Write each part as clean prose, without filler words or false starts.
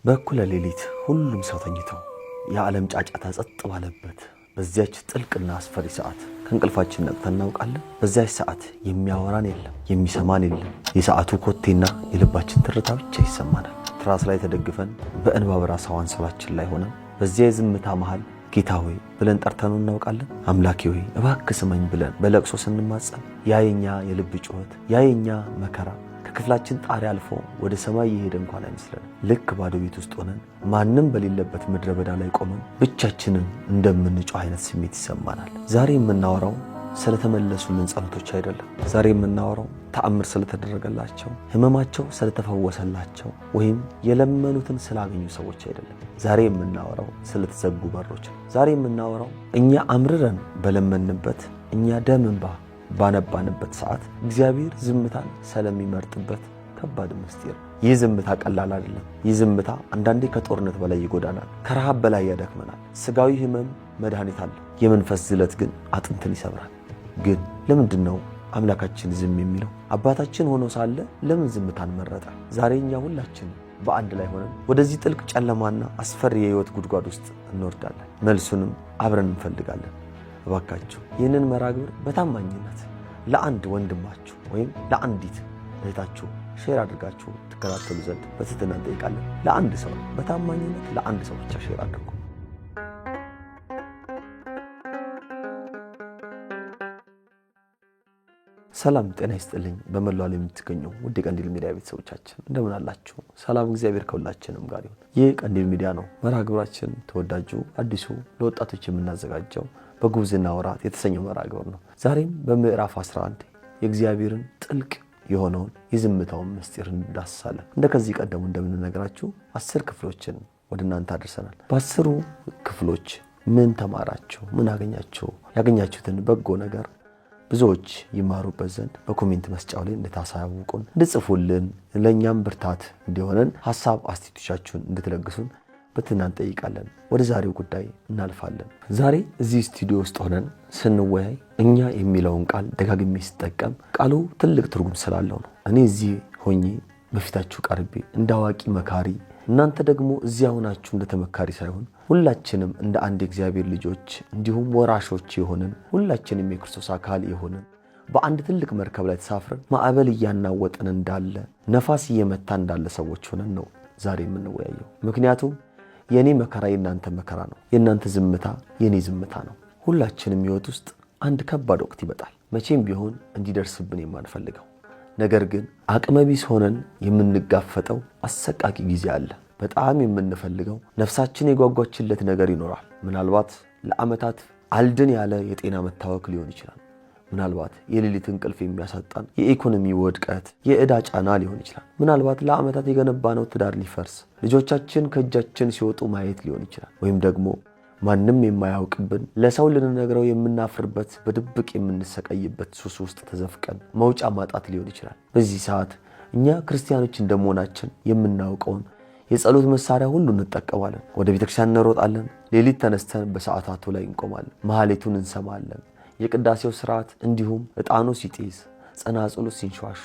በእኩለ ሌሊት ሁሉም ሰው ተኝተው የዓለም ጫጫታ ጸጥ ባለበት በዚያች ጥልቅና አስፈሪ ሰዓት ከእንቅልፋችን ነቅተን እናውቃለን? በዚያች ሰዓት የሚያወራን የለም፣ የሚሰማን የለም። የሰዓቱ ኮቴና የልባችን ትርታ ብቻ ይሰማናል። ትራስ ላይ ተደግፈን በእንባ በራሳው አንሶላችን ላይ ሆነን በዚያ የዝምታ መሃል ጌታ ሆይ ብለን ጠርተነው እናውቃለን? አምላኬ ሆይ እባክህ ስማኝ ብለን በለቅሶ ስንማጸን ያ የኛ የልብ ጩኸት፣ ያ የኛ መከራ ከክፍላችን ጣሪያ አልፎ ወደ ሰማይ የሄደ እንኳን አይመስለንም። ልክ ባዶ ቤት ውስጥ ሆነን ማንም በሌለበት ምድረ በዳ ላይ ቆመን ብቻችንን እንደምንጮህ አይነት ስሜት ይሰማናል። ዛሬ የምናወራው ስለተመለሱልን ጸሎቶች አይደለም። ዛሬ የምናወራው ተአምር ስለተደረገላቸው፣ ሕመማቸው ስለተፈወሰላቸው ወይም የለመኑትን ስላገኙ ሰዎች አይደለም። ዛሬ የምናወራው ስለተዘጉ በሮች ነው። ዛሬ የምናወራው እኛ አምርረን በለመንበት፣ እኛ ደም እንባ ባነባንበት ሰዓት እግዚአብሔር ዝምታን ስለሚመርጥበት ከባድ ምስጢር። ይህ ዝምታ ቀላል አይደለም። ይህ ዝምታ አንዳንዴ ከጦርነት በላይ ይጎዳናል፣ ከረሃብ በላይ ያደክመናል። ስጋዊ ሕመም መድኃኒት አለ፣ የመንፈስ ዝለት ግን አጥንትን ይሰብራል። ግን ለምንድን ነው አምላካችን ዝም የሚለው? አባታችን ሆኖ ሳለ ለምን ዝምታን መረጠ? ዛሬ እኛ ሁላችን በአንድ ላይ ሆነን ወደዚህ ጥልቅ ጨለማና አስፈሪ የህይወት ጉድጓድ ውስጥ እንወርዳለን። መልሱንም አብረን እንፈልጋለን። እባካችሁ ይህንን መርሃ ግብር በታማኝነት ለአንድ ወንድማችሁ ወይም ለአንዲት እህታችሁ share አድርጋችሁ ትከታተሉ ዘንድ በትህትና እንጠይቃለን። ለአንድ ሰው በታማኝነት ለአንድ ሰው ብቻ share አድርጉ። ሰላም ጤና ይስጥልኝ። በመላው ዓለም የምትገኙ ውድ የቀንዲል ሚዲያ ቤተሰቦቻችን እንደምን አላችሁ? ሰላም እግዚአብሔር ከሁላችንም ጋር ይሁን። ይህ ቀንዲል ሚዲያ ነው። መርሃ ግብራችን ተወዳጁ አዲሱ ለወጣቶች የምናዘጋጀው በጉብዝና ወራት የተሰኘው መርሃ ግብር ነው። ዛሬም በምዕራፍ 11 የእግዚአብሔርን ጥልቅ የሆነውን የዝምታውን ምስጢር እንዳስሳለን። እንደ ከዚህ ቀደሙ እንደምንነግራችሁ 10 ክፍሎችን ወደ እናንተ አድርሰናል። በ10ሩ ክፍሎች ምን ተማራችሁ? ምን አገኛችሁ? ያገኛችሁትን በጎ ነገር ብዙዎች ይማሩበት ዘንድ በ comment መስጫው ላይ እንድታሳውቁን፣ እንድጽፉልን፣ ለእኛም ብርታት እንዲሆነን ሀሳብ አስተያየቶቻችሁን እንድትለግሱን በትህትና እንጠይቃለን። ወደ ዛሬው ጉዳይ እናልፋለን። ዛሬ እዚህ ስቱዲዮ ውስጥ ሆነን ስንወያይ እኛ የሚለውን ቃል ደጋግሜ ስጠቀም ቃሉ ትልቅ ትርጉም ስላለው ነው። እኔ እዚህ ሆኜ በፊታችሁ ቀርቤ እንደ አዋቂ መካሪ፣ እናንተ ደግሞ እዚያ ሆናችሁ እንደ ተመካሪ ሳይሆን ሁላችንም እንደ አንድ የእግዚአብሔር ልጆች እንዲሁም ወራሾች የሆንን፣ ሁላችንም የክርስቶስ አካል የሆንን፣ በአንድ ትልቅ መርከብ ላይ ተሳፍረን ማዕበል እያናወጠን እንዳለ፣ ነፋስ እየመታ እንዳለ ሰዎች ሆነን ነው ዛሬ የምንወያየው። ምክንያቱም የእኔ መከራ የእናንተ መከራ ነው። የእናንተ ዝምታ የእኔ ዝምታ ነው። ሁላችንም ሕይወት ውስጥ አንድ ከባድ ወቅት ይመጣል። መቼም ቢሆን እንዲደርስብን የማንፈልገው ነገር ግን አቅመቢስ ሆነን የምንጋፈጠው አሰቃቂ ጊዜ አለ። በጣም የምንፈልገው ነፍሳችን የጓጓችለት ነገር ይኖራል። ምናልባት ለዓመታት አልድን ያለ የጤና መታወክ ሊሆን ይችላል። ምናልባት የሌሊት እንቅልፍ የሚያሳጣን የኢኮኖሚ ውድቀት፣ የዕዳ ጫና ሊሆን ይችላል። ምናልባት ለዓመታት የገነባነው ትዳር ሊፈርስ፣ ልጆቻችን ከእጃችን ሲወጡ ማየት ሊሆን ይችላል። ወይም ደግሞ ማንም የማያውቅብን፣ ለሰው ልንነግረው የምናፍርበት፣ በድብቅ የምንሰቀይበት ሱስ ውስጥ ተዘፍቀን መውጫ ማጣት ሊሆን ይችላል። በዚህ ሰዓት እኛ ክርስቲያኖች እንደመሆናችን የምናውቀውን የጸሎት መሳሪያ ሁሉ እንጠቀማለን። ወደ ቤተክርስቲያን እንሮጣለን። ሌሊት ተነስተን በሰዓታቱ ላይ እንቆማለን። መሐሌቱን እንሰማለን። የቅዳሴው ስርዓት እንዲሁም ዕጣኑ ሲጤስ፣ ጸናጽሉ ሲንሿሿ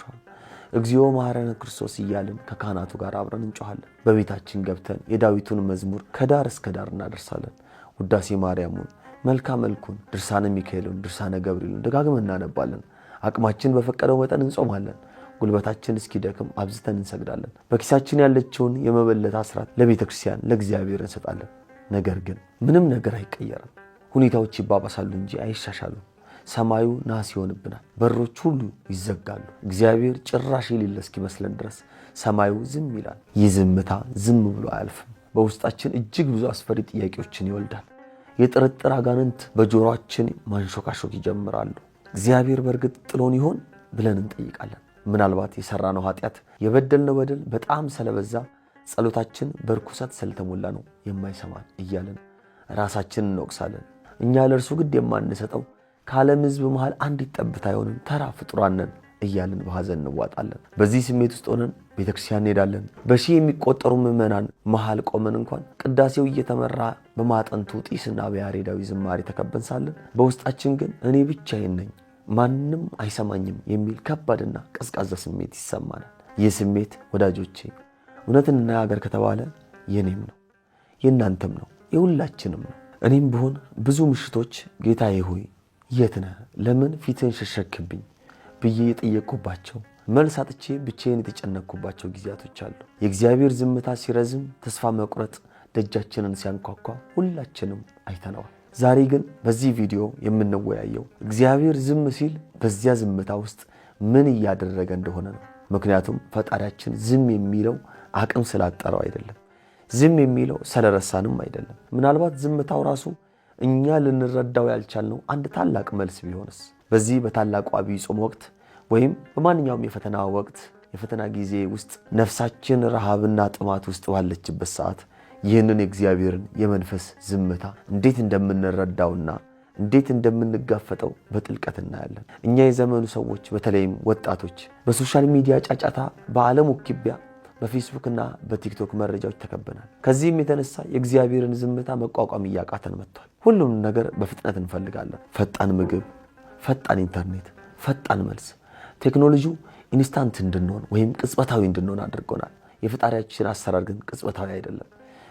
እግዚኦ መሐረነ ክርስቶስ እያልን ከካህናቱ ጋር አብረን እንጮኻለን። በቤታችን ገብተን የዳዊቱን መዝሙር ከዳር እስከ ዳር እናደርሳለን። ውዳሴ ማርያሙን፣ መልካ መልኩን፣ ድርሳነ ሚካኤሉን፣ ድርሳነ ገብርኤሉን ደጋግመን እናነባለን። አቅማችን በፈቀደው መጠን እንጾማለን። ጉልበታችን እስኪደክም አብዝተን እንሰግዳለን። በኪሳችን ያለችውን የመበለት አስራት ለቤተ ክርስቲያን ለእግዚአብሔር እንሰጣለን። ነገር ግን ምንም ነገር አይቀየርም። ሁኔታዎች ይባባሳሉ እንጂ አይሻሻሉም። ሰማዩ ናስ ይሆንብናል። በሮች ሁሉ ይዘጋሉ። እግዚአብሔር ጭራሽ የሌለ እስኪመስለን ድረስ ሰማዩ ዝም ይላል። ይህ ዝምታ ዝም ብሎ አያልፍም። በውስጣችን እጅግ ብዙ አስፈሪ ጥያቄዎችን ይወልዳል። የጥርጥር አጋንንት በጆሮአችን ማንሾካሾክ ይጀምራሉ። እግዚአብሔር በእርግጥ ጥሎን ይሆን ብለን እንጠይቃለን። ምናልባት የሰራነው ኃጢአት፣ የበደልነው በደል በጣም ስለበዛ፣ ጸሎታችን በርኩሰት ስለተሞላ ነው የማይሰማን እያለን ራሳችንን እንወቅሳለን። እኛ ለእርሱ ግድ የማንሰጠው ከዓለም ሕዝብ መሃል አንዲት ጠብታ አይሆንም ተራ ፍጡራን ነን እያልን በሐዘን እንዋጣለን። በዚህ ስሜት ውስጥ ሆነን ቤተክርስቲያን እንሄዳለን። በሺህ የሚቆጠሩ ምዕመናን መሃል ቆመን እንኳን ቅዳሴው እየተመራ በማጠንቱ ጢስና በያሬዳዊ ዝማሬ ተከበን ሳለን በውስጣችን ግን እኔ ብቻዬን ነኝ፣ ማንም አይሰማኝም የሚል ከባድና ቀዝቃዛ ስሜት ይሰማናል። ይህ ስሜት ወዳጆቼ እውነት እንነጋገር ከተባለ የኔም ነው፣ የእናንተም ነው፣ የሁላችንም ነው። እኔም ብሆን ብዙ ምሽቶች ጌታዬ ሆይ የት ነህ? ለምን ፊትህን ሸሸክብኝ? ብዬ የጠየቅኩባቸው፣ መልስ አጥቼ ብቻዬን የተጨነቅኩባቸው ጊዜያቶች አሉ። የእግዚአብሔር ዝምታ ሲረዝም ተስፋ መቁረጥ ደጃችንን ሲያንኳኳ ሁላችንም አይተነዋል። ዛሬ ግን በዚህ ቪዲዮ የምንወያየው እግዚአብሔር ዝም ሲል በዚያ ዝምታ ውስጥ ምን እያደረገ እንደሆነ ነው። ምክንያቱም ፈጣሪያችን ዝም የሚለው አቅም ስላጠረው አይደለም። ዝም የሚለው ስለረሳንም አይደለም። ምናልባት ዝምታው ራሱ እኛ ልንረዳው ያልቻልነው አንድ ታላቅ መልስ ቢሆንስ? በዚህ በታላቁ ዐቢይ ጾም ወቅት ወይም በማንኛውም የፈተና ወቅት፣ የፈተና ጊዜ ውስጥ፣ ነፍሳችን ረሃብና ጥማት ውስጥ ባለችበት ሰዓት ይህንን የእግዚአብሔርን የመንፈስ ዝምታ እንዴት እንደምንረዳውና እንዴት እንደምንጋፈጠው በጥልቀት እናያለን። እኛ የዘመኑ ሰዎች፣ በተለይም ወጣቶች፣ በ social media ጫጫታ፣ በዓለም ውክቢያ፣ በፌስቡክና በቲክቶክ መረጃዎች ተከበናል። ከዚህም የተነሳ የእግዚአብሔርን ዝምታ መቋቋም እያቃተን መጥቷል። ሁሉም ነገር በፍጥነት እንፈልጋለን። ፈጣን ምግብ፣ ፈጣን ኢንተርኔት፣ ፈጣን መልስ። ቴክኖሎጂው instant እንድንሆን ወይም ቅጽበታዊ እንድንሆን አድርጎናል። የፈጣሪያችን አሰራር ግን ቅጽበታዊ አይደለም።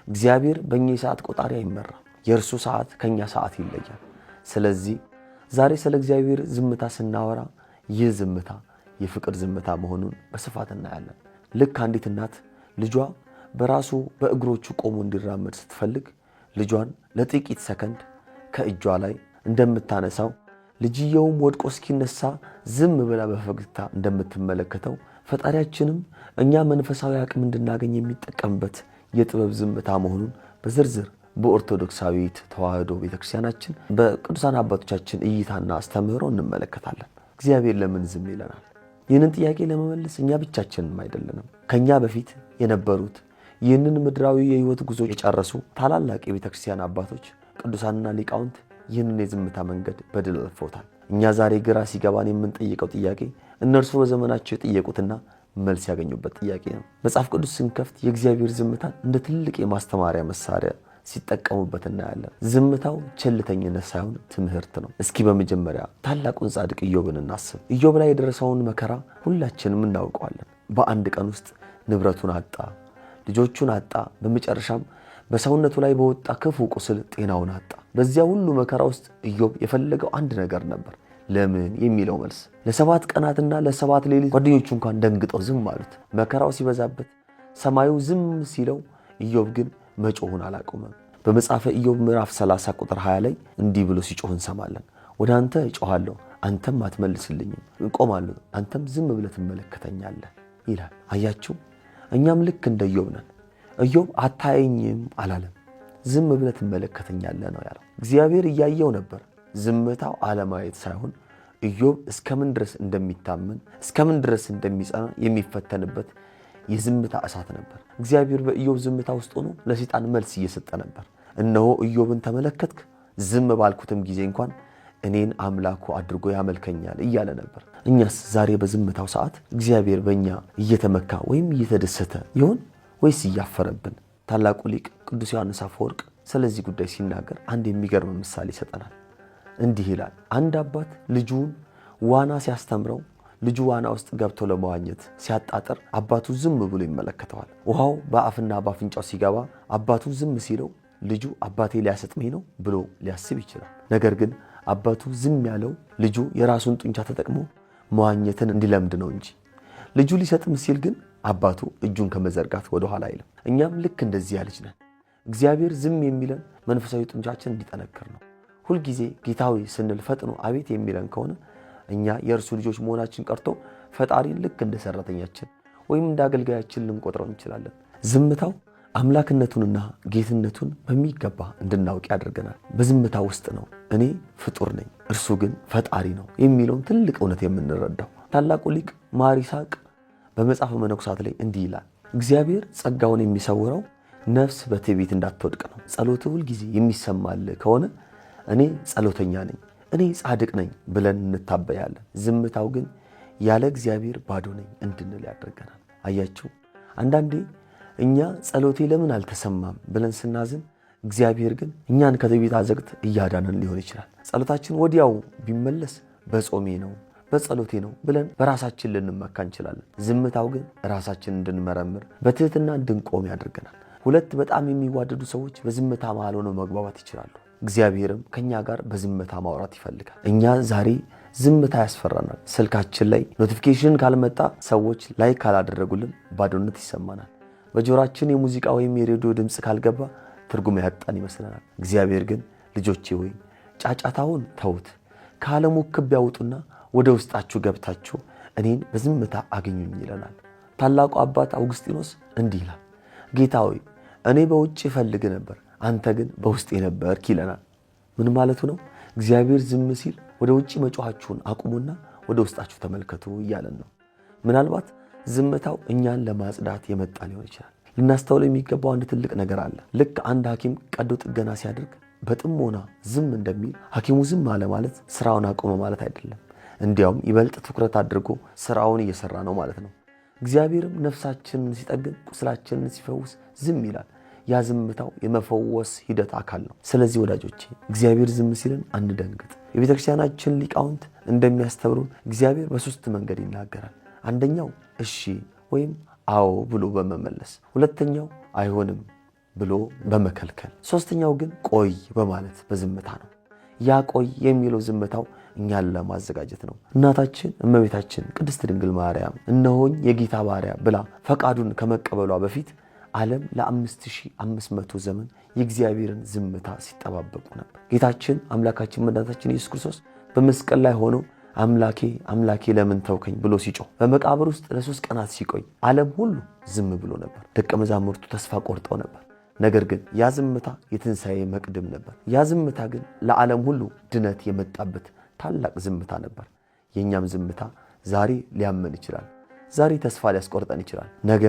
እግዚአብሔር በእኛ የሰዓት ቆጣሪ አይመራም። የእርሱ ሰዓት ከእኛ ሰዓት ይለያል። ስለዚህ ዛሬ ስለ እግዚአብሔር ዝምታ ስናወራ ይህ ዝምታ የፍቅር ዝምታ መሆኑን በስፋት እናያለን። ልክ አንዲት እናት ልጇ በራሱ በእግሮቹ ቆሞ እንዲራመድ ስትፈልግ ልጇን ለጥቂት ሰከንድ ከእጇ ላይ እንደምታነሳው፣ ልጅየውም ወድቆ እስኪነሳ ዝም ብላ በፈገግታ እንደምትመለከተው፣ ፈጣሪያችንም እኛ መንፈሳዊ አቅም እንድናገኝ የሚጠቀምበት የጥበብ ዝምታ መሆኑን በዝርዝር በኦርቶዶክሳዊት ተዋሕዶ ቤተክርስቲያናችን በቅዱሳን አባቶቻችን እይታና አስተምህሮ እንመለከታለን። እግዚአብሔር ለምን ዝም ይለናል? ይህንን ጥያቄ ለመመለስ እኛ ብቻችንም አይደለንም። ከኛ በፊት የነበሩት፣ ይህንን ምድራዊ የህይወት ጉዞ የጨረሱ ታላላቅ የቤተክርስቲያን አባቶች፣ ቅዱሳንና ሊቃውንት ይህንን የዝምታ መንገድ በድል አልፈውታል። እኛ ዛሬ ግራ ሲገባን የምንጠይቀው ጥያቄ እነርሱ በዘመናቸው የጠየቁትና መልስ ያገኙበት ጥያቄ ነው። መጽሐፍ ቅዱስ ስንከፍት የእግዚአብሔር ዝምታን እንደ ትልቅ የማስተማሪያ መሳሪያ ሲጠቀሙበት እናያለን። ዝምታው ቸልተኝነት ሳይሆን ትምህርት ነው። እስኪ በመጀመሪያ ታላቁን ጻድቅ ኢዮብን እናስብ። ኢዮብ ላይ የደረሰውን መከራ ሁላችንም እናውቀዋለን። በአንድ ቀን ውስጥ ንብረቱን አጣ፣ ልጆቹን አጣ፣ በመጨረሻም በሰውነቱ ላይ በወጣ ክፉ ቁስል ጤናውን አጣ። በዚያ ሁሉ መከራ ውስጥ ኢዮብ የፈለገው አንድ ነገር ነበር፣ ለምን የሚለው መልስ። ለ7 ቀናትና ለ7 ሌሊት ጓደኞቹ እንኳን ደንግጠው ዝም አሉት። መከራው ሲበዛበት፣ ሰማዩ ዝም ሲለው፣ ኢዮብ ግን መጮሁን አላቆመም። በመጽሐፈ ኢዮብ ምዕራፍ 30 ቁጥር 20 ላይ እንዲህ ብሎ ሲጮህ እንሰማለን። ወደ አንተ እጮኻለሁ፣ አንተም አትመልስልኝም፣ እቆማለሁ፣ አንተም ዝም ብለህ ትመለከተኛለህ ይላል። አያችሁ፣ እኛም ልክ እንደ ኢዮብ ነን። ኢዮብ አታየኝም አላለም፣ ዝም ብለህ ትመለከተኛለህ ነው ያለው። እግዚአብሔር እያየው ነበር። ዝምታው አለማየት ሳይሆን ኢዮብ እስከምን ድረስ እንደሚታመን፣ እስከምን ድረስ እንደሚጸና የሚፈተንበት የዝምታ እሳት ነበር። እግዚአብሔር በኢዮብ ዝምታ ውስጥ ሆኖ ለሰይጣን መልስ እየሰጠ ነበር። እነሆ ኢዮብን ተመለከትክ፣ ዝም ባልኩትም ጊዜ እንኳን እኔን አምላኩ አድርጎ ያመልከኛል እያለ ነበር። እኛስ ዛሬ በዝምታው ሰዓት እግዚአብሔር በእኛ እየተመካ ወይም እየተደሰተ ይሆን ወይስ እያፈረብን? ታላቁ ሊቅ ቅዱስ ዮሐንስ አፈወርቅ ስለዚህ ጉዳይ ሲናገር አንድ የሚገርም ምሳሌ ይሰጠናል። እንዲህ ይላል። አንድ አባት ልጁን ዋና ሲያስተምረው ልጁ ዋና ውስጥ ገብቶ ለመዋኘት ሲያጣጥር አባቱ ዝም ብሎ ይመለከተዋል። ውሃው በአፍና በአፍንጫው ሲገባ አባቱ ዝም ሲለው ልጁ አባቴ ሊያሰጥመኝ ነው ብሎ ሊያስብ ይችላል። ነገር ግን አባቱ ዝም ያለው ልጁ የራሱን ጡንቻ ተጠቅሞ መዋኘትን እንዲለምድ ነው እንጂ ልጁ ሊሰጥም ሲል ግን አባቱ እጁን ከመዘርጋት ወደኋላ አይልም። እኛም ልክ እንደዚህ ያልጅ ነን። እግዚአብሔር ዝም የሚለን መንፈሳዊ ጡንቻችን እንዲጠነክር ነው። ሁልጊዜ ጌታዊ ስንል ፈጥኖ አቤት የሚለን ከሆነ እኛ የእርሱ ልጆች መሆናችን ቀርቶ ፈጣሪን ልክ እንደ ሰራተኛችን ወይም እንደ አገልጋያችን ልንቆጥረው እንችላለን። ዝምታው አምላክነቱንና ጌትነቱን በሚገባ እንድናውቅ ያደርገናል። በዝምታ ውስጥ ነው እኔ ፍጡር ነኝ፣ እርሱ ግን ፈጣሪ ነው የሚለውን ትልቅ እውነት የምንረዳው። ታላቁ ሊቅ ማር ይስሐቅ በመጽሐፈ መነኮሳት ላይ እንዲህ ይላል። እግዚአብሔር ጸጋውን የሚሰውረው ነፍስ በትዕቢት እንዳትወድቅ ነው። ጸሎት ሁልጊዜ የሚሰማል ከሆነ እኔ ጸሎተኛ ነኝ፣ እኔ ጻድቅ ነኝ ብለን እንታበያለን። ዝምታው ግን ያለ እግዚአብሔር ባዶ ነኝ እንድንል ያደርገናል። አያችሁ፣ አንዳንዴ እኛ ጸሎቴ ለምን አልተሰማም ብለን ስናዝን፣ እግዚአብሔር ግን እኛን ከትዕቢት አዘቅት እያዳነን ሊሆን ይችላል። ጸሎታችን ወዲያው ቢመለስ በጾሜ ነው፣ በጸሎቴ ነው ብለን በራሳችን ልንመካ እንችላለን። ዝምታው ግን ራሳችን እንድንመረምር፣ በትህትና እንድንቆም ያደርገናል። ሁለት በጣም የሚዋደዱ ሰዎች በዝምታ መሃል ሆነው መግባባት ይችላሉ። እግዚአብሔርም ከኛ ጋር በዝምታ ማውራት ይፈልጋል። እኛ ዛሬ ዝምታ ያስፈራናል። ስልካችን ላይ notification ካልመጣ፣ ሰዎች like ካላደረጉልን ባዶነት ይሰማናል። በጆሯችን የሙዚቃ ወይም የሬዲዮ ድምፅ ካልገባ ትርጉም ያጣን ይመስለናል። እግዚአብሔር ግን ልጆቼ ሆይ ጫጫታውን ተዉት፣ ከዓለሙ ክብ ያውጡና ወደ ውስጣችሁ ገብታችሁ እኔን በዝምታ አግኙኝ ይለናል። ታላቁ አባት አውግስጢኖስ እንዲህ ይላል፣ ጌታ ሆይ እኔ በውጭ እፈልግ ነበር፣ አንተ ግን በውስጤ ነበርክ ይለናል። ምን ማለቱ ነው? እግዚአብሔር ዝም ሲል ወደ ውጭ መጮኻችሁን አቁሙና ወደ ውስጣችሁ ተመልከቱ እያለን ነው። ምናልባት ዝምታው እኛን ለማጽዳት የመጣ ሊሆን ይችላል። ልናስተውለው የሚገባው አንድ ትልቅ ነገር አለ። ልክ አንድ ሐኪም ቀዶ ጥገና ሲያደርግ በጥሞና ዝም እንደሚል ሐኪሙ ዝም አለ ማለት ስራውን አቆመ ማለት አይደለም። እንዲያውም ይበልጥ ትኩረት አድርጎ ስራውን እየሰራ ነው ማለት ነው። እግዚአብሔርም ነፍሳችንን ሲጠግን፣ ቁስላችንን ሲፈውስ ዝም ይላል። ያ ዝምታው የመፈወስ ሂደት አካል ነው። ስለዚህ ወዳጆቼ እግዚአብሔር ዝም ሲልን አንደንግጥ። የቤተ ክርስቲያናችን ሊቃውንት እንደሚያስተምሩን እግዚአብሔር በሶስት መንገድ ይናገራል። አንደኛው እሺ ወይም አዎ ብሎ በመመለስ፣ ሁለተኛው አይሆንም ብሎ በመከልከል፣ ሶስተኛው ግን ቆይ በማለት በዝምታ ነው። ያ ቆይ የሚለው ዝምታው እኛን ለማዘጋጀት ነው። እናታችን እመቤታችን ቅድስት ድንግል ማርያም እነሆኝ የጌታ ባሪያ ብላ ፈቃዱን ከመቀበሏ በፊት ዓለም ለ5500 ዘመን የእግዚአብሔርን ዝምታ ሲጠባበቁ ነበር። ጌታችን አምላካችን መድኃኒታችን ኢየሱስ ክርስቶስ በመስቀል ላይ ሆኖ አምላኬ አምላኬ ለምን ተውከኝ ብሎ ሲጮህ በመቃብር ውስጥ ለ3 ቀናት ሲቆይ ዓለም ሁሉ ዝም ብሎ ነበር። ደቀ መዛሙርቱ ተስፋ ቆርጠው ነበር። ነገር ግን ያ ዝምታ የትንሣኤ መቅድም ነበር። ያ ዝምታ ግን ለዓለም ሁሉ ድነት የመጣበት ታላቅ ዝምታ ነበር። የእኛም ዝምታ ዛሬ ሊያመን ይችላል። ዛሬ ተስፋ ሊያስቆርጠን ይችላል። ነገ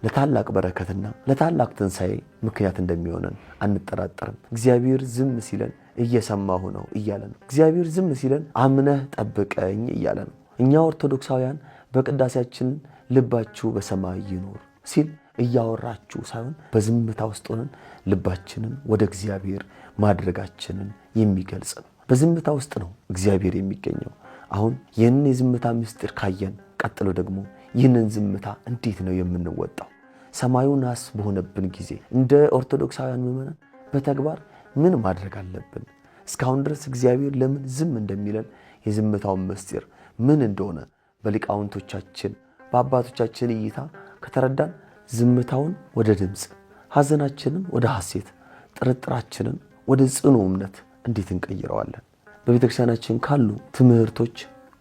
ለታላቅ በረከትና ለታላቅ ትንሣኤ ምክንያት እንደሚሆነን አንጠራጠርም። እግዚአብሔር ዝም ሲለን እየሰማሁ ነው እያለ ነው። እግዚአብሔር ዝም ሲለን አምነህ ጠብቀኝ እያለ ነው። እኛ ኦርቶዶክሳውያን በቅዳሴያችን ልባችሁ በሰማይ ይኑር ሲል እያወራችሁ ሳይሆን በዝምታ ውስጥ ሆነን ልባችንን ወደ እግዚአብሔር ማድረጋችንን የሚገልጽ ነው። በዝምታ ውስጥ ነው እግዚአብሔር የሚገኘው። አሁን ይህንን የዝምታ ምስጢር ካየን፣ ቀጥሎ ደግሞ ይህንን ዝምታ እንዴት ነው የምንወጣው? ሰማዩ ናስ በሆነብን ጊዜ እንደ ኦርቶዶክሳውያን ምዕመናን በተግባር ምን ማድረግ አለብን? እስካሁን ድረስ እግዚአብሔር ለምን ዝም እንደሚለን የዝምታውን ምስጢር ምን እንደሆነ በሊቃውንቶቻችን በአባቶቻችን እይታ ከተረዳን ዝምታውን ወደ ድምፅ፣ ሐዘናችንን ወደ ሐሴት፣ ጥርጥራችንን ወደ ጽኑ እምነት እንዴት እንቀይረዋለን? በቤተክርስቲያናችን ካሉ ትምህርቶች፣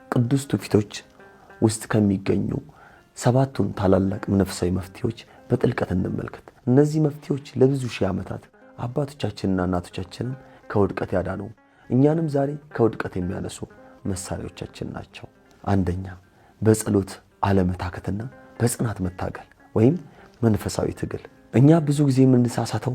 ቅዱስ ትውፊቶች ውስጥ ከሚገኙ 7ቱን ታላላቅ መንፈሳዊ መፍትሄዎች በጥልቀት እንመልከት። እነዚህ መፍትሄዎች ለብዙ ሺህ ዓመታት አባቶቻችንና እናቶቻችንን ከውድቀት ያዳኑ፣ እኛንም ዛሬ ከውድቀት የሚያነሱ መሳሪያዎቻችን ናቸው። አንደኛ፣ በጸሎት አለመታከትና በጽናት መታገል ወይም መንፈሳዊ ትግል። እኛ ብዙ ጊዜ የምንሳሳተው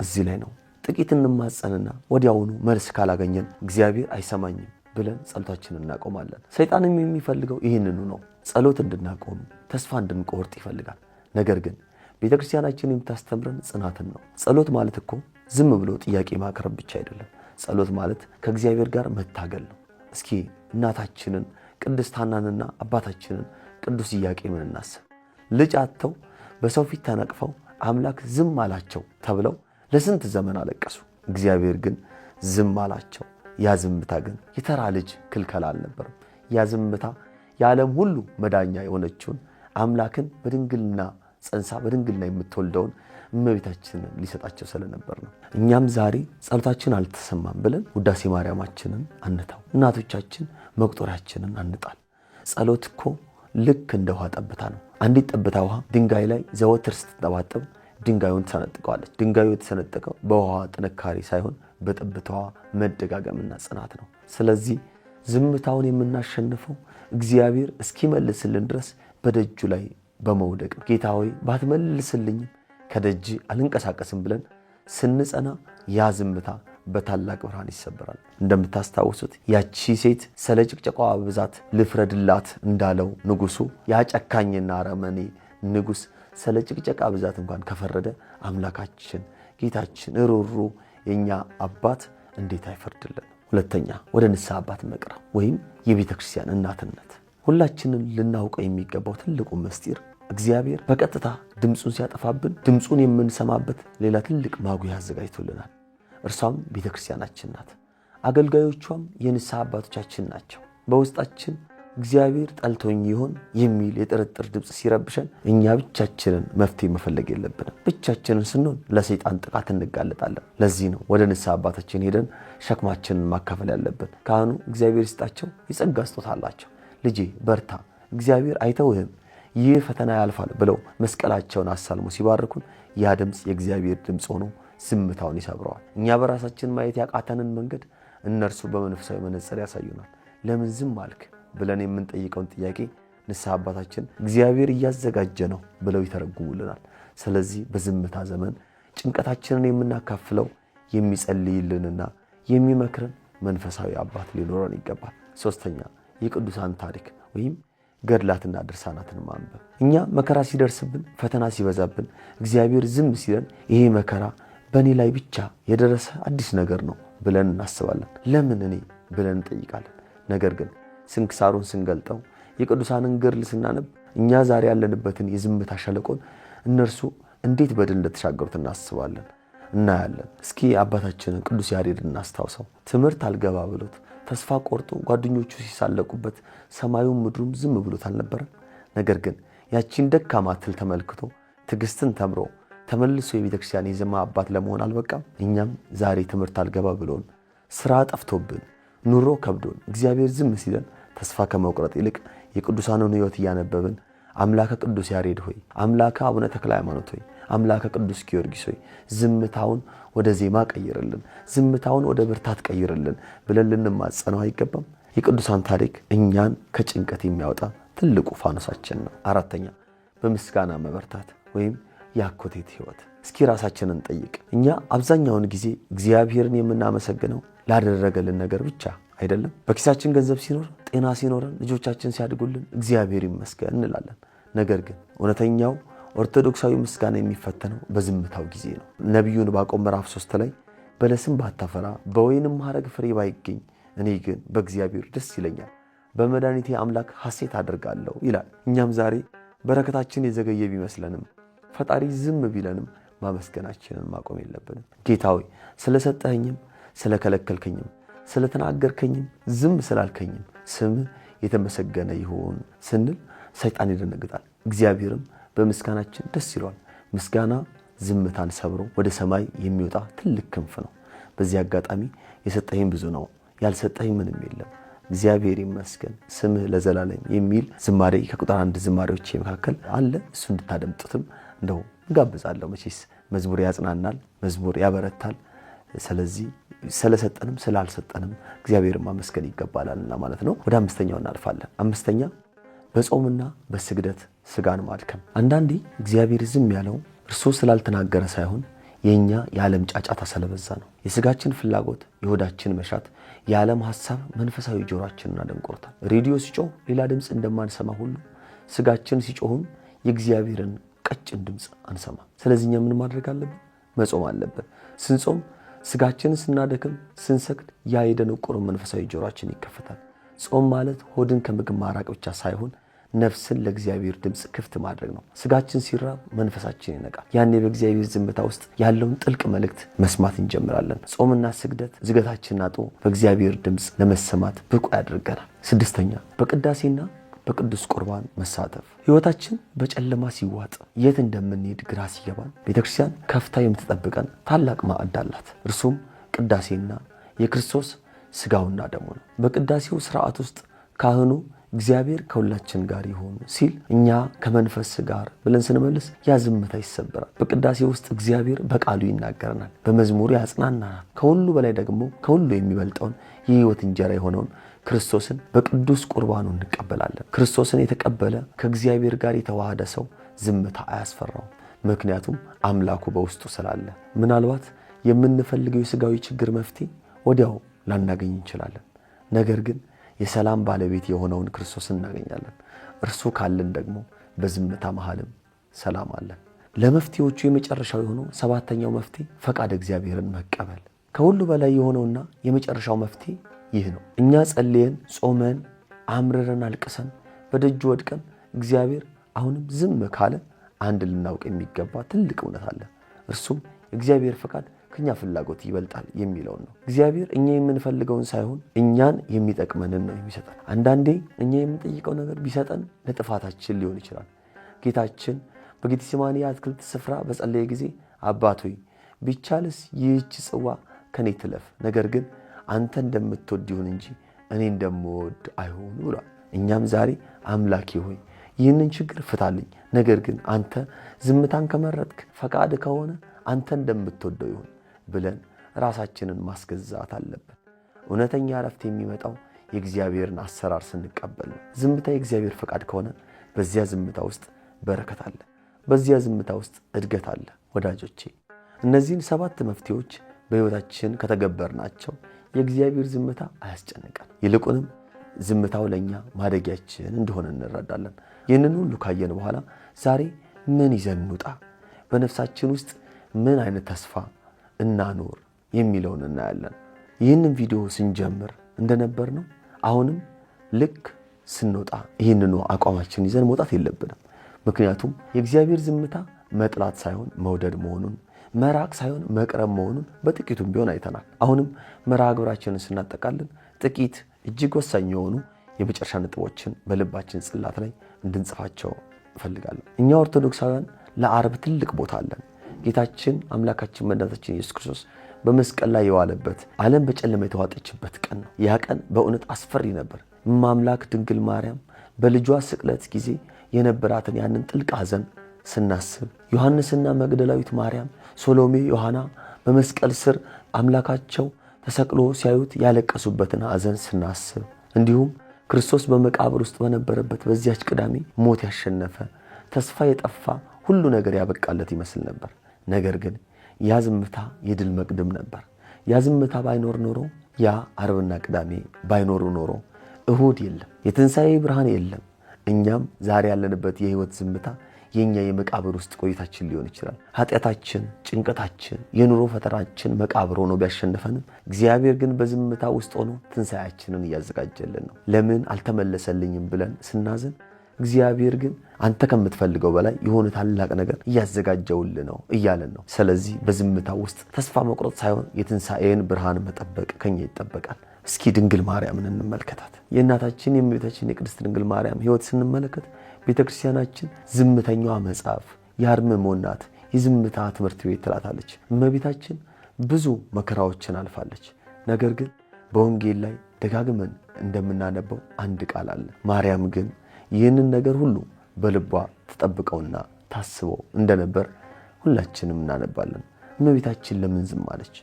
እዚህ ላይ ነው። ጥቂት እንማጸንና ወዲያውኑ መልስ ካላገኘን እግዚአብሔር አይሰማኝም ብለን ጸሎታችንን እናቆማለን። ሰይጣንም የሚፈልገው ይህንኑ ነው። ጸሎት እንድናቆም፣ ተስፋ እንድንቆርጥ ይፈልጋል። ነገር ግን ቤተክርስቲያናችን የምታስተምረን ጽናትን ነው። ጸሎት ማለት እኮ ዝም ብሎ ጥያቄ ማቅረብ ብቻ አይደለም። ጸሎት ማለት ከእግዚአብሔር ጋር መታገል ነው። እስኪ እናታችንን ቅድስት ሐናንና አባታችንን ቅዱስ ኢያቄምን እናስብ። ልጅ አጥተው በሰው ፊት ተነቅፈው አምላክ ዝም አላቸው ተብለው ለስንት ዘመን አለቀሱ። እግዚአብሔር ግን ዝም አላቸው። ያ ዝምታ ግን የተራ ልጅ ክልከላ አልነበረም። ያ ዝምታ የዓለም ሁሉ መዳኛ የሆነችውን አምላክን በድንግልና ጸንሳ በድንግልና የምትወልደውን እመቤታችንን ሊሰጣቸው ስለነበር ነው። እኛም ዛሬ ጸሎታችን አልተሰማም ብለን ውዳሴ ማርያማችንን አንተው፣ እናቶቻችን መቁጠሪያችንን አንጣል። ጸሎት እኮ ልክ እንደ ውሃ ጠብታ ነው። አንዲት ጠብታ ውሃ ድንጋይ ላይ ዘወትር ስትጠባጠብ ድንጋዩን ትሰነጥቀዋለች። ድንጋዩ የተሰነጠቀው በውሃ ጥንካሬ ሳይሆን በጠብታዋ መደጋገምና ጽናት ነው። ስለዚህ ዝምታውን የምናሸንፈው እግዚአብሔር እስኪመልስልን ድረስ በደጁ ላይ በመውደቅ ጌታ ሆይ ባትመልስልኝም ከደጅ አልንቀሳቀስም ብለን ስንጸና ያ ዝምታ በታላቅ ብርሃን ይሰበራል። እንደምታስታውሱት ያቺ ሴት ስለ ጭቅጨቋ ብዛት ልፍረድላት እንዳለው ንጉሱ፣ ያ ጨካኝና አረመኔ ንጉስ ስለ ጭቅጨቃ ብዛት እንኳን ከፈረደ አምላካችን ጌታችን ሩሩ የእኛ አባት እንዴት አይፈርድልን? ሁለተኛ፣ ወደ ንስሐ አባት መቅረብ ወይም የቤተ ክርስቲያን እናትነት። ሁላችንን ልናውቀው የሚገባው ትልቁ ምስጢር እግዚአብሔር በቀጥታ ድምፁን ሲያጠፋብን ድምፁን የምንሰማበት ሌላ ትልቅ ማጉያ አዘጋጅቶልናል። እርሷም ቤተ ክርስቲያናችን ናት። አገልጋዮቿም የንስሐ አባቶቻችን ናቸው። በውስጣችን እግዚአብሔር ጠልቶኝ ይሆን የሚል የጥርጥር ድምፅ ሲረብሸን እኛ ብቻችንን መፍትሄ መፈለግ የለብንም። ብቻችንን ስንሆን ለሰይጣን ጥቃት እንጋለጣለን። ለዚህ ነው ወደ ንስሐ አባታችን ሄደን ሸክማችንን ማካፈል ያለብን። ካህኑ እግዚአብሔር ይስጣቸው፣ የጸጋ ስጦታ አላቸው። ልጄ በርታ፣ እግዚአብሔር አይተውህም፣ ይህ ፈተና ያልፋል ብለው መስቀላቸውን አሳልሞ ሲባርኩን ያ ድምፅ የእግዚአብሔር ድምፅ ሆኖ ዝምታውን ይሰብረዋል። እኛ በራሳችን ማየት ያቃተንን መንገድ እነርሱ በመንፈሳዊ መነጽር ያሳዩናል። ለምን ዝም አልክ ብለን የምንጠይቀውን ጥያቄ ንስሐ አባታችን እግዚአብሔር እያዘጋጀ ነው ብለው ይተረጉሙልናል። ስለዚህ በዝምታ ዘመን ጭንቀታችንን የምናካፍለው የሚጸልይልንና የሚመክረን መንፈሳዊ አባት ሊኖረን ይገባል። ሶስተኛ፣ የቅዱሳን ታሪክ ወይም ገድላትና ድርሳናትን ማንበብ። እኛ መከራ ሲደርስብን፣ ፈተና ሲበዛብን፣ እግዚአብሔር ዝም ሲለን ይሄ መከራ በእኔ ላይ ብቻ የደረሰ አዲስ ነገር ነው ብለን እናስባለን። ለምን እኔ ብለን እንጠይቃለን። ነገር ግን ስንክሳሩን ስንገልጠው፣ የቅዱሳንን ገድል ስናነብ እኛ ዛሬ ያለንበትን የዝምታ ሸለቆን እነርሱ እንዴት በድል እንደተሻገሩት እናስባለን፣ እናያለን። እስኪ አባታችንን ቅዱስ ያሬድ እናስታውሰው። ትምህርት አልገባ ብሎት ተስፋ ቆርጦ ጓደኞቹ ሲሳለቁበት ሰማዩም ምድሩም ዝም ብሎት አልነበረም? ነገር ግን ያቺን ደካማ ትል ተመልክቶ ትዕግስትን ተምሮ ተመልሶ የቤተክርስቲያን የዜማ አባት ለመሆን አልበቃም? እኛም ዛሬ ትምህርት አልገባ ብሎን፣ ስራ ጠፍቶብን፣ ኑሮ ከብዶን፣ እግዚአብሔር ዝም ሲለን ተስፋ ከመቁረጥ ይልቅ የቅዱሳንን ሕይወት እያነበብን አምላከ ቅዱስ ያሬድ ሆይ፣ አምላከ አቡነ ተክለ ሃይማኖት ሆይ፣ አምላከ ቅዱስ ጊዮርጊስ ሆይ፣ ዝምታውን ወደ ዜማ ቀይርልን፣ ዝምታውን ወደ ብርታት ቀይርልን ብለን ልንማጸነው አይገባም? የቅዱሳን ታሪክ እኛን ከጭንቀት የሚያወጣ ትልቁ ፋኖሳችን ነው። አራተኛ፣ በምስጋና መበርታት ወይም የአኮቴት ሕይወት። እስኪ ራሳችንን ጠይቅ። እኛ አብዛኛውን ጊዜ እግዚአብሔርን የምናመሰግነው ላደረገልን ነገር ብቻ አይደለም። በኪሳችን ገንዘብ ሲኖር፣ ጤና ሲኖረን፣ ልጆቻችን ሲያድጉልን እግዚአብሔር ይመስገን እንላለን። ነገር ግን እውነተኛው ኦርቶዶክሳዊ ምስጋና የሚፈተነው በዝምታው ጊዜ ነው። ነቢዩ ዕንባቆም ምዕራፍ 3 ላይ በለስም ባታፈራ በወይንም ሐረግ ፍሬ ባይገኝ እኔ ግን በእግዚአብሔር ደስ ይለኛል፣ በመድኃኒቴ አምላክ ሐሴት አደርጋለሁ ይላል። እኛም ዛሬ በረከታችን የዘገየ ቢመስለንም፣ ፈጣሪ ዝም ቢለንም ማመስገናችንን ማቆም የለብንም። ጌታ ሆይ፣ ስለሰጠኸኝም ስለከለከልከኝም ስለተናገርከኝም ዝም ስላልከኝም ስምህ የተመሰገነ ይሁን ስንል ሰይጣን ይደነግጣል። እግዚአብሔርም በምስጋናችን ደስ ይለዋል። ምስጋና ዝምታን ሰብሮ ወደ ሰማይ የሚወጣ ትልቅ ክንፍ ነው። በዚህ አጋጣሚ የሰጠኸኝ ብዙ ነው፣ ያልሰጠኸኝ ምንም የለም፣ እግዚአብሔር ይመስገን ስምህ ለዘላለም የሚል ዝማሬ ከቁጥር አንድ ዝማሬዎች መካከል አለ። እሱ እንድታደምጡትም እንደው እንጋብዛለሁ። መቼስ መዝሙር ያጽናናል፣ መዝሙር ያበረታል። ስለዚህ ስለሰጠንም ስላልሰጠንም እግዚአብሔርን ማመስገን ይገባላልና ማለት ነው። ወደ አምስተኛው እናልፋለን። አምስተኛ፣ በጾምና በስግደት ስጋን ማድከም። አንዳንዴ እግዚአብሔር ዝም ያለው እርሱ ስላልተናገረ ሳይሆን የእኛ የዓለም ጫጫታ ስለበዛ ነው። የስጋችን ፍላጎት፣ የሆዳችን መሻት፣ የዓለም ሀሳብ መንፈሳዊ ጆሯችንን አደንቆርታል። ሬዲዮ ሲጮህ ሌላ ድምፅ እንደማንሰማ ሁሉ ስጋችን ሲጮህም የእግዚአብሔርን ቀጭን ድምፅ አንሰማ። ስለዚህ እኛ ምን ማድረግ አለብን? መጾም አለብን። ስንጾም፣ ስጋችንን ስናደክም፣ ስንሰግድ ያ የደነቆረው መንፈሳዊ ጆሯችን ይከፈታል። ጾም ማለት ሆድን ከምግብ ማራቅ ብቻ ሳይሆን ነፍስን ለእግዚአብሔር ድምፅ ክፍት ማድረግ ነው። ስጋችን ሲራብ መንፈሳችን ይነቃል። ያኔ በእግዚአብሔር ዝምታ ውስጥ ያለውን ጥልቅ መልእክት መስማት እንጀምራለን። ጾምና ስግደት ዝገታችንን አጥቦ በእግዚአብሔር ድምፅ ለመሰማት ብቁ ያደርገናል። ስድስተኛ፣ በቅዳሴና በቅዱስ ቁርባን መሳተፍ። ሕይወታችን በጨለማ ሲዋጥ፣ የት እንደምንሄድ ግራ ሲገባን ቤተክርስቲያን ከፍታ የምትጠብቀን ታላቅ ማዕድ አላት። እርሱም ቅዳሴና የክርስቶስ ስጋውና ደሙ ነው። በቅዳሴው ስርዓት ውስጥ ካህኑ እግዚአብሔር ከሁላችን ጋር ይሁን ሲል እኛ ከመንፈስ ጋር ብለን ስንመልስ ያ ዝምታ ይሰበራል። በቅዳሴ ውስጥ እግዚአብሔር በቃሉ ይናገረናል፣ በመዝሙሩ ያጽናናናል። ከሁሉ በላይ ደግሞ ከሁሉ የሚበልጠውን የሕይወት እንጀራ የሆነውን ክርስቶስን በቅዱስ ቁርባኑ እንቀበላለን። ክርስቶስን የተቀበለ፣ ከእግዚአብሔር ጋር የተዋሃደ ሰው ዝምታ አያስፈራውም። ምክንያቱም አምላኩ በውስጡ ስላለ። ምናልባት የምንፈልገው የስጋዊ ችግር መፍትሄ ወዲያው ላናገኝ እንችላለን። ነገር ግን የሰላም ባለቤት የሆነውን ክርስቶስን እናገኛለን። እርሱ ካለን ደግሞ በዝምታ መሃልም ሰላም አለን። ለመፍትሄዎቹ የመጨረሻው የሆነው ሰባተኛው መፍትሄ ፈቃድ እግዚአብሔርን መቀበል። ከሁሉ በላይ የሆነውና የመጨረሻው መፍትሄ ይህ ነው። እኛ ጸልየን፣ ጾመን፣ አምርረን፣ አልቅሰን፣ በደጁ ወድቀን እግዚአብሔር አሁንም ዝም ካለ አንድ ልናውቅ የሚገባ ትልቅ እውነት አለ። እርሱም የእግዚአብሔር ፈቃድ ከኛ ፍላጎት ይበልጣል የሚለውን ነው። እግዚአብሔር እኛ የምንፈልገውን ሳይሆን እኛን የሚጠቅመንን ነው የሚሰጠን። አንዳንዴ እኛ የምንጠይቀው ነገር ቢሰጠን ለጥፋታችን ሊሆን ይችላል። ጌታችን በጌቴሴማኒ የአትክልት ስፍራ በጸለየ ጊዜ አባት ሆይ ቢቻልስ ይህች ጽዋ ከኔ ትለፍ፣ ነገር ግን አንተ እንደምትወድ ይሁን እንጂ እኔ እንደምወድ አይሆን ብሏል። እኛም ዛሬ አምላኬ ሆይ ይህንን ችግር ፍታልኝ፣ ነገር ግን አንተ ዝምታን ከመረጥክ ፈቃድ ከሆነ አንተ እንደምትወደው ይሁን ብለን ራሳችንን ማስገዛት አለብን። እውነተኛ እረፍት የሚመጣው የእግዚአብሔርን አሰራር ስንቀበል ነው። ዝምታ የእግዚአብሔር ፈቃድ ከሆነ በዚያ ዝምታ ውስጥ በረከት አለ። በዚያ ዝምታ ውስጥ እድገት አለ። ወዳጆቼ እነዚህን 7 መፍትሄዎች በሕይወታችን ከተገበርናቸው የእግዚአብሔር ዝምታ አያስጨንቀን። ይልቁንም ዝምታው ለኛ ማደጊያችን እንደሆነ እንረዳለን። ይህንን ሁሉ ካየን በኋላ ዛሬ ምን ይዘን እንውጣ፣ በነፍሳችን ውስጥ ምን አይነት ተስፋ እናኖር የሚለውን እናያለን። ይህንን ቪዲዮ ስንጀምር እንደነበር ነው። አሁንም ልክ ስንወጣ ይህንኑ አቋማችን ይዘን መውጣት የለብንም። ምክንያቱም የእግዚአብሔር ዝምታ መጥላት ሳይሆን መውደድ መሆኑን፣ መራቅ ሳይሆን መቅረብ መሆኑን በጥቂቱም ቢሆን አይተናል። አሁንም መርሃ ግብራችንን ስናጠቃልል ጥቂት እጅግ ወሳኝ የሆኑ የመጨረሻ ነጥቦችን በልባችን ጽላት ላይ እንድንጽፋቸው እፈልጋለሁ። እኛ ኦርቶዶክሳውያን ለዓርብ ትልቅ ቦታ አለን። ጌታችን አምላካችን መድኃኒታችን ኢየሱስ ክርስቶስ በመስቀል ላይ የዋለበት ዓለም በጨለማ የተዋጠችበት ቀን ነው። ያ ቀን በእውነት አስፈሪ ነበር። እማምላክ ድንግል ማርያም በልጇ ስቅለት ጊዜ የነበራትን ያንን ጥልቅ ሐዘን ስናስብ፣ ዮሐንስና መግደላዊት ማርያም፣ ሶሎሜ፣ ዮሐና በመስቀል ስር አምላካቸው ተሰቅሎ ሲያዩት ያለቀሱበትን ሐዘን ስናስብ፣ እንዲሁም ክርስቶስ በመቃብር ውስጥ በነበረበት በዚያች ቅዳሜ ሞት ያሸነፈ ተስፋ የጠፋ ሁሉ ነገር ያበቃለት ይመስል ነበር። ነገር ግን ያ ዝምታ የድል መቅድም ነበር። ያ ዝምታ ባይኖር ኖሮ፣ ያ ዓርብና ቅዳሜ ባይኖሩ ኖሮ እሁድ የለም፣ የትንሣኤ ብርሃን የለም። እኛም ዛሬ ያለንበት የህይወት ዝምታ የኛ የመቃብር ውስጥ ቆይታችን ሊሆን ይችላል። ኃጢአታችን፣ ጭንቀታችን፣ የኑሮ ፈተናችን መቃብር ሆኖ ቢያሸንፈንም እግዚአብሔር ግን በዝምታ ውስጥ ሆኖ ትንሣኤያችንን እያዘጋጀልን ነው። ለምን አልተመለሰልኝም ብለን ስናዝን እግዚአብሔር ግን አንተ ከምትፈልገው በላይ የሆነ ታላቅ ነገር እያዘጋጀውልህ ነው እያለን ነው። ስለዚህ በዝምታ ውስጥ ተስፋ መቁረጥ ሳይሆን የትንሣኤን ብርሃን መጠበቅ ከኛ ይጠበቃል። እስኪ ድንግል ማርያምን እንመልከታት። የእናታችን የእመቤታችን የቅድስት ድንግል ማርያም ሕይወት ስንመለከት ቤተክርስቲያናችን ዝምተኛዋ መጽሐፍ፣ የአርምሞ እናት፣ የዝምታ ትምህርት ቤት ትላታለች። እመቤታችን ብዙ መከራዎችን አልፋለች። ነገር ግን በወንጌል ላይ ደጋግመን እንደምናነበው አንድ ቃል አለ። ማርያም ግን ይህንን ነገር ሁሉ በልቧ ተጠብቀውና ታስበው እንደነበር ሁላችንም እናነባለን። እመቤታችን ለምን ዝም አለች?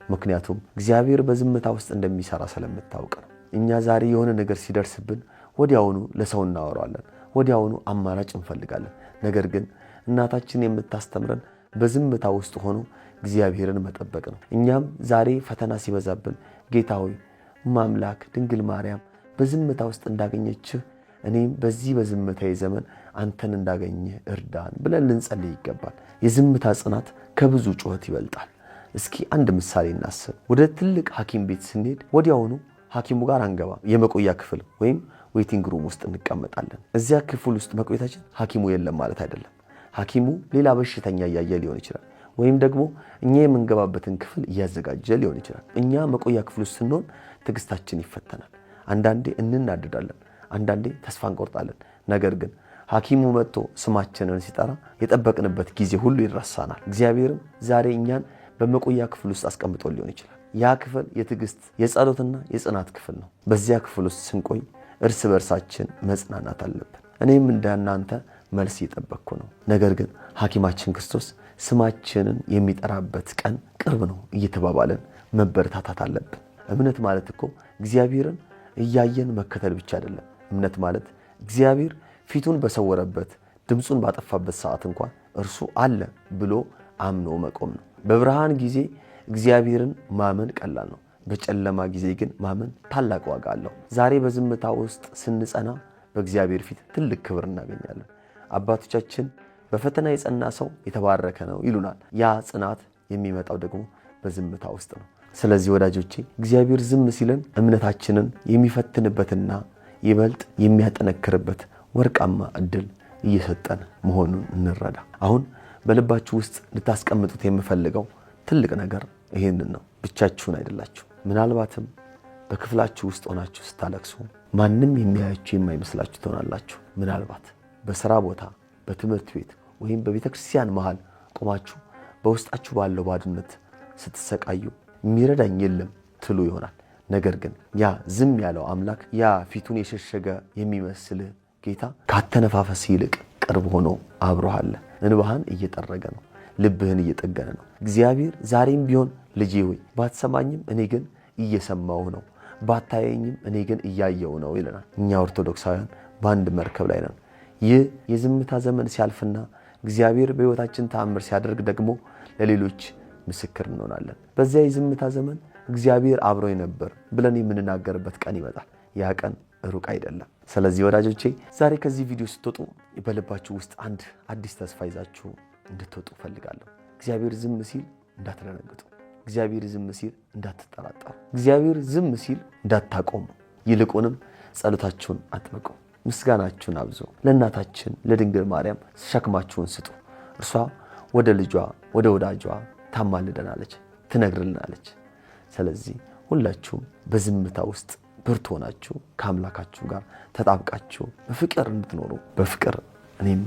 ምክንያቱም እግዚአብሔር በዝምታ ውስጥ እንደሚሰራ ስለምታውቅ ነው። እኛ ዛሬ የሆነ ነገር ሲደርስብን ወዲያውኑ ለሰው እናወራለን፣ ወዲያውኑ አማራጭ እንፈልጋለን። ነገር ግን እናታችን የምታስተምረን በዝምታ ውስጥ ሆኖ እግዚአብሔርን መጠበቅ ነው። እኛም ዛሬ ፈተና ሲበዛብን ጌታ ሆይ ማምላክ ድንግል ማርያም በዝምታ ውስጥ እንዳገኘችህ እኔም በዚህ በዝምታዬ ዘመን አንተን እንዳገኘህ እርዳን ብለን ልንጸልይ ይገባል። የዝምታ ጽናት ከብዙ ጩኸት ይበልጣል። እስኪ አንድ ምሳሌ እናስብ። ወደ ትልቅ ሐኪም ቤት ስንሄድ ወዲያውኑ ሐኪሙ ጋር አንገባም። የመቆያ ክፍል ወይም waiting room ውስጥ እንቀመጣለን። እዚያ ክፍል ውስጥ መቆየታችን ሐኪሙ የለም ማለት አይደለም። ሐኪሙ ሌላ በሽተኛ እያየ ሊሆን ይችላል፣ ወይም ደግሞ እኛ የምንገባበትን ክፍል እያዘጋጀ ሊሆን ይችላል። እኛ መቆያ ክፍል ውስጥ ስንሆን ትዕግስታችን ይፈተናል። አንዳንዴ እንናደዳለን፣ አንዳንዴ ተስፋ እንቆርጣለን። ነገር ግን ሐኪሙ መጥቶ ስማችንን ሲጠራ የጠበቅንበት ጊዜ ሁሉ ይረሳናል። እግዚአብሔርም ዛሬ እኛን በመቆያ ክፍል ውስጥ አስቀምጦ ሊሆን ይችላል። ያ ክፍል የትዕግስት የጸሎትና የጽናት ክፍል ነው። በዚያ ክፍል ውስጥ ስንቆይ እርስ በርሳችን መጽናናት አለብን። እኔም እንደናንተ መልስ እየጠበቅኩ ነው። ነገር ግን ሐኪማችን ክርስቶስ ስማችንን የሚጠራበት ቀን ቅርብ ነው እየተባባለን መበረታታት አለብን። እምነት ማለት እኮ እግዚአብሔርን እያየን መከተል ብቻ አይደለም። እምነት ማለት እግዚአብሔር ፊቱን በሰወረበት ድምፁን ባጠፋበት ሰዓት እንኳን እርሱ አለ ብሎ አምኖ መቆም ነው። በብርሃን ጊዜ እግዚአብሔርን ማመን ቀላል ነው። በጨለማ ጊዜ ግን ማመን ታላቅ ዋጋ አለው። ዛሬ በዝምታ ውስጥ ስንጸና በእግዚአብሔር ፊት ትልቅ ክብር እናገኛለን። አባቶቻችን በፈተና የጸና ሰው የተባረከ ነው ይሉናል። ያ ጽናት የሚመጣው ደግሞ በዝምታ ውስጥ ነው። ስለዚህ ወዳጆቼ እግዚአብሔር ዝም ሲለን እምነታችንን የሚፈትንበትና ይበልጥ የሚያጠነክርበት ወርቃማ እድል እየሰጠን መሆኑን እንረዳ። አሁን በልባችሁ ውስጥ ልታስቀምጡት የምፈልገው ትልቅ ነገር ይሄንን ነው። ብቻችሁን አይደላችሁ። ምናልባትም በክፍላችሁ ውስጥ ሆናችሁ ስታለቅሱ ማንም የሚያያችሁ የማይመስላችሁ ትሆናላችሁ። ምናልባት በስራ ቦታ፣ በትምህርት ቤት ወይም በቤተ ክርስቲያን መሃል ቆማችሁ በውስጣችሁ ባለው ባዶነት ስትሰቃዩ የሚረዳኝ የለም ትሉ ይሆናል። ነገር ግን ያ ዝም ያለው አምላክ፣ ያ ፊቱን የሸሸገ የሚመስልህ ጌታ ካተነፋፈስ ይልቅ ቅርብ ሆኖ አብሮህ አለ። እንባህን እየጠረገ ነው። ልብህን እየጠገነ ነው። እግዚአብሔር ዛሬም ቢሆን ልጄ ሆይ ባትሰማኝም እኔ ግን እየሰማሁ ነው፣ ባታየኝም እኔ ግን እያየው ነው ይለናል። እኛ ኦርቶዶክሳውያን በአንድ መርከብ ላይ ነን። ይህ የዝምታ ዘመን ሲያልፍና እግዚአብሔር በሕይወታችን ተአምር ሲያደርግ ደግሞ ለሌሎች ምስክር እንሆናለን። በዚያ የዝምታ ዘመን እግዚአብሔር አብሮኝ ነበር ብለን የምንናገርበት ቀን ይመጣል። ያ ቀን ሩቅ አይደለም። ስለዚህ ወዳጆቼ ዛሬ ከዚህ ቪዲዮ ስትወጡ በልባችሁ ውስጥ አንድ አዲስ ተስፋ ይዛችሁ እንድትወጡ እፈልጋለሁ። እግዚአብሔር ዝም ሲል እንዳትደነግጡ፣ እግዚአብሔር ዝም ሲል እንዳትጠራጠሩ፣ እግዚአብሔር ዝም ሲል እንዳታቆሙ፣ ይልቁንም ጸሎታችሁን አጥብቁ፣ ምስጋናችሁን አብዙ። ለእናታችን ለድንግል ማርያም ሸክማችሁን ስጡ። እርሷ ወደ ልጇ ወደ ወዳጇ ታማልደናለች፣ ትነግርልናለች። ስለዚህ ሁላችሁም በዝምታ ውስጥ ብርቱ ሆናችሁ ከአምላካችሁ ጋር ተጣብቃችሁ በፍቅር እንድትኖሩ በፍቅር እኔም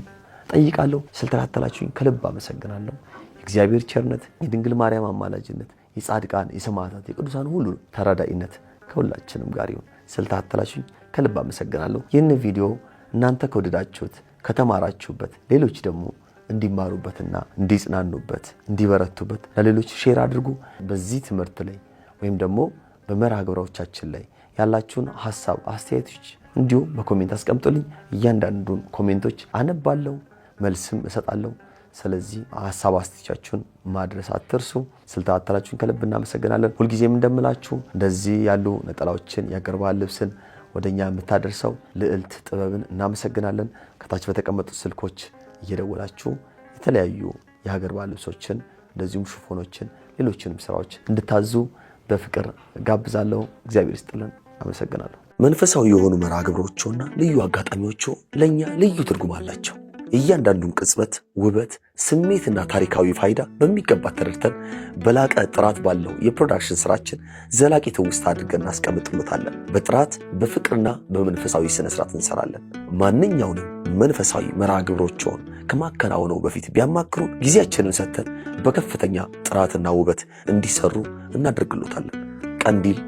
ጠይቃለሁ። ስለተከታተላችሁኝ ከልብ አመሰግናለሁ። የእግዚአብሔር ቸርነት፣ የድንግል ማርያም አማላጅነት፣ የጻድቃን የሰማዕታት የቅዱሳን ሁሉ ተራዳኢነት ከሁላችንም ጋር ይሁን። ስለተከታተላችሁኝ ከልብ አመሰግናለሁ። ይህን ቪዲዮ እናንተ ከወደዳችሁት ከተማራችሁበት፣ ሌሎች ደግሞ እንዲማሩበትና እንዲጽናኑበት እንዲበረቱበት ለሌሎች share አድርጉ። በዚህ ትምህርት ላይ ወይም ደግሞ በመርሃ ግብሮቻችን ላይ ያላችሁን ሀሳብ አስተያየቶች እንዲሁ በ comment አስቀምጡልኝ። እያንዳንዱን comment ኦች አነባለሁ፣ መልስም እሰጣለሁ። ስለዚህ ሀሳብ አስተያየታችሁን ማድረስ አትርሱ። ስለተከታተላችሁን ከልብ እናመሰግናለን። ሁልጊዜም እንደምላችሁ እንደዚህ ያሉ ነጠላዎችን የአገር ባህል ልብስን ወደኛ የምታደርሰው ልዕልት ጥበብን እናመሰግናለን። ከታች በተቀመጡት ስልኮች እየደወላችሁ የተለያዩ የሀገር ባህል ልብሶችን እንደዚሁም ሽፎኖችን፣ ሌሎችንም ስራዎች እንድታዙ በፍቅር ጋብዛለሁ። እግዚአብሔር ይስጥልን። አመሰግናለሁ። መንፈሳዊ የሆኑ መርሃ ግብሮችና ልዩ አጋጣሚዎቹ ለእኛ ልዩ ትርጉም አላቸው። እያንዳንዱን ቅጽበት ውበት፣ ስሜትና ታሪካዊ ፋይዳ በሚገባ ተረድተን በላቀ ጥራት ባለው የ production ስራችን ዘላቂ ትውስታ አድርገን እናስቀምጥሎታለን። በጥራት በፍቅርና በመንፈሳዊ ስነስርዓት እንሰራለን። ማንኛውንም መንፈሳዊ መርሃ ግብሮችን ከማከናወነው በፊት ቢያማክሩ ጊዜያችንን ሰጥተን በከፍተኛ ጥራትና ውበት እንዲሰሩ እናደርግሎታለን። ቀንዲል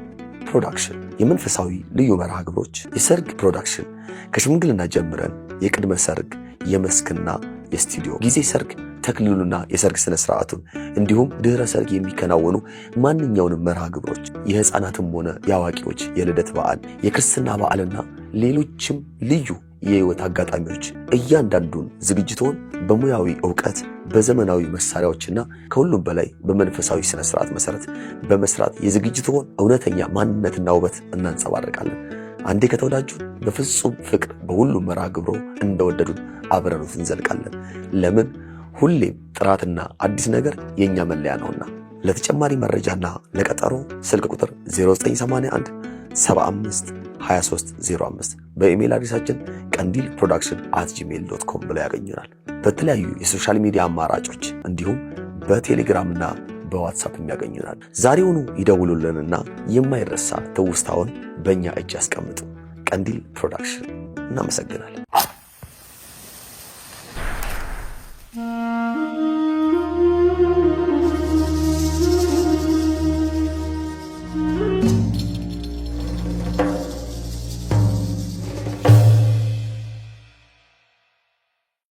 ፕሮዳክሽን የመንፈሳዊ ልዩ መርሃ ግብሮች፣ የሰርግ production ከሽምግልና ጀምረን የቅድመ ሰርግ፣ የመስክና የስቱዲዮ ጊዜ ሰርግ፣ ተክሊሉና የሰርግ ስነ ስርዓቱን እንዲሁም ድህረ ሰርግ የሚከናወኑ ማንኛውንም መርሃ ግብሮች የህፃናትም ሆነ የአዋቂዎች የልደት በዓል፣ የክርስትና በዓልና ሌሎችም ልዩ የህይወት አጋጣሚዎች እያንዳንዱን ዝግጅቶን በሙያዊ እውቀት በዘመናዊ መሳሪያዎችና ከሁሉም በላይ በመንፈሳዊ ስነ ስርዓት መሰረት በመስራት የዝግጅቶን እውነተኛ ማንነትና ውበት እናንጸባርቃለን። አንዴ ከተወዳጁ በፍጹም ፍቅር በሁሉም መርሃ ግብሮ እንደወደዱን አብረኑት እንዘልቃለን። ለምን? ሁሌም ጥራትና አዲስ ነገር የእኛ መለያ ነውና። ለተጨማሪ መረጃና ለቀጠሮ ስልክ ቁጥር 0981 75 2305 በኢሜይል address ኣችን ቀንዲል ፕሮዳክሽን @gmail.com ብለው ያገኙናል። በተለያዩ የ social media አማራጮች እንዲሁም በቴሌግራምና በዋትሳፕ ያገኙናል። ዛሬውኑ ይደውሉልንና የማይረሳ ትውስታውን በእኛ እጅ ያስቀምጡ። ቀንዲል ፕሮዳክሽን። እናመሰግናለን።